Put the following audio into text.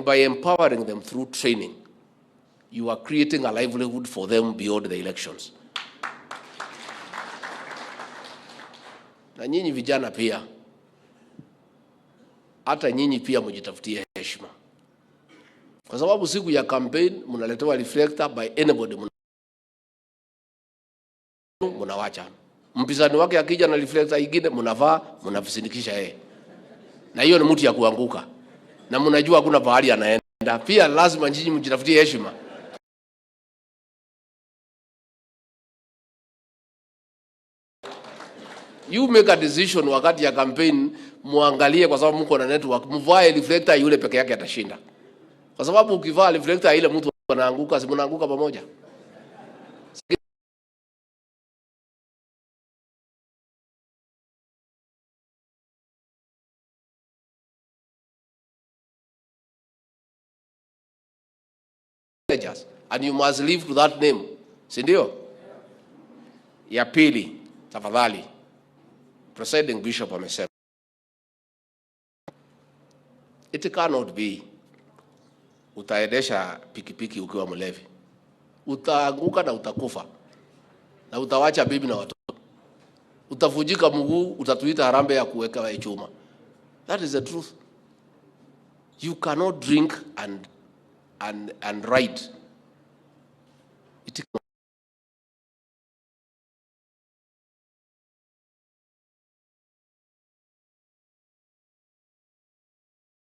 by empowering them through training, you are creating a livelihood for them beyond the elections. Na nyinyi vijana pia, hata nyinyi pia mjitafutie heshima, kwa sababu siku ya campaign mnaletewa reflector by anybody, mnawacha mpinzani wake akija na reflector ingine, mnavaa mnafisindikisha yeye, na hiyo ni mtu ya kuanguka, na mnajua hakuna pahali anaenda. Pia lazima nyinyi mjitafutie heshima. You make a decision wakati ya campaign, muangalie, kwa sababu mko na network, mvae reflector, yule peke yake atashinda, kwa sababu ukivaa reflector ile mtu anaanguka, si mnaanguka pamoja? And you must live to that name, si ndio? Ya pili, tafadhali, Presiding Bishop amesema it cannot be utaendesha pikipiki ukiwa mlevi, utaanguka na utakufa na utawacha bibi na watoto, utavunjika mguu, utatuita harambee ya kuweka chuma. That is the truth. You cannot drink and ride. It